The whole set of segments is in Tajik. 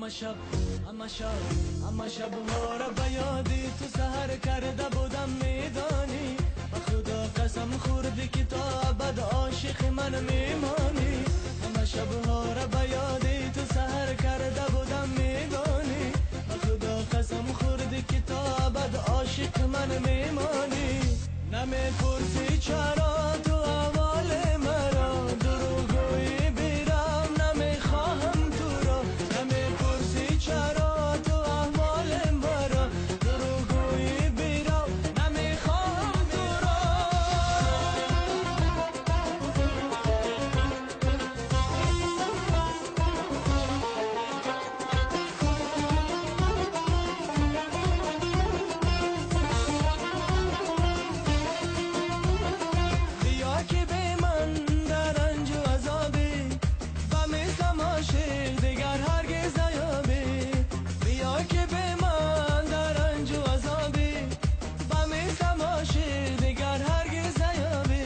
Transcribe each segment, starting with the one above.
Ҳама шаб, ҳама шабҳоро ба ёди ту саҳар карда будам, медонӣ. Ба Худо қасам хӯрдӣ, ки то абад ошиқи ман мемонӣ. Ҳама шабҳоро ба ёди ту саҳар карда будам, медонӣ. Ба Худо қасам хӯрдӣ, ки то абад ошиқи ман мемонӣ. Намепурсӣ чаро ту аҳволи маро, дурӯғгӯӣ бераҳм, намехоҳам туро. Намепурсӣ чаро ту аҳволи маро, дурӯғгӯӣ бераҳм, намехоҳам туро. Биё ки бе ман дар ранҷу азобӣ, ба мислам ошиқ дигар ҳаргиз наёбӣ. Биё ки бе ман дар ранҷу азобӣ, ба мислам ошиқ дигар ҳаргиз наёбӣ.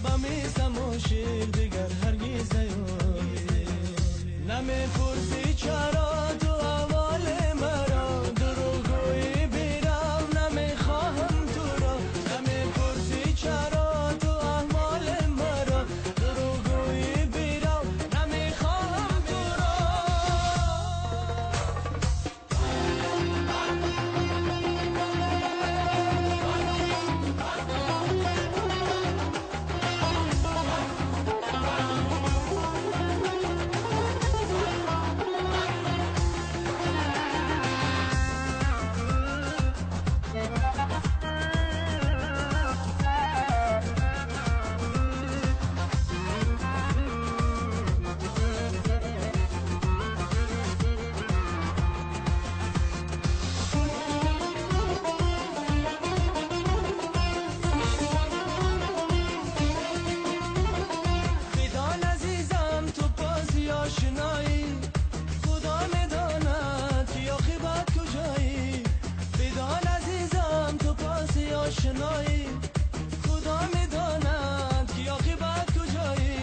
Ба мислам ошиқ дигар ҳаргиз наёбӣ. Намепурсӣ чаро ту аҳволи маро, дурӯғгӯӣ бераҳм, намехоҳам туро. Намепурсӣ чаро ту аҳволи маро, дурӯғгӯӣ бераҳм, намехоҳам туро. Бидон азизам, ту бози ошиноӣ, Худо медонад ки оқибат куҷоӣ. Бидон азизам, ту бози ошиноӣ, Худо медонад ки оқибат куҷоӣ.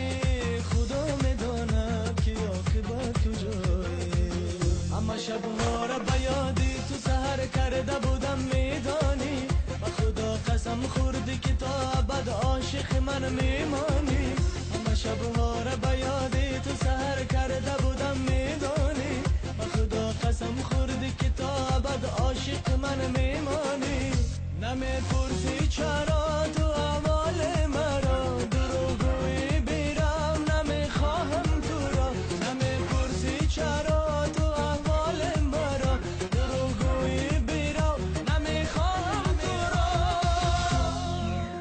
Худо медонад ки оқибат куҷоӣ. Ҳама шабҳоро ба ёди ту саҳар карда будам, медонӣ. Ба Худо қасам хӯрдӣ, ки то абад ошиқи ман мемонӣ. Ҳама шабҳоро ба ёди ту саҳар карда будам, медонӣ. Ба Худо қасам хӯрдӣ, ки то абад ошиқи ман мемонӣ. Намепурсӣ чаро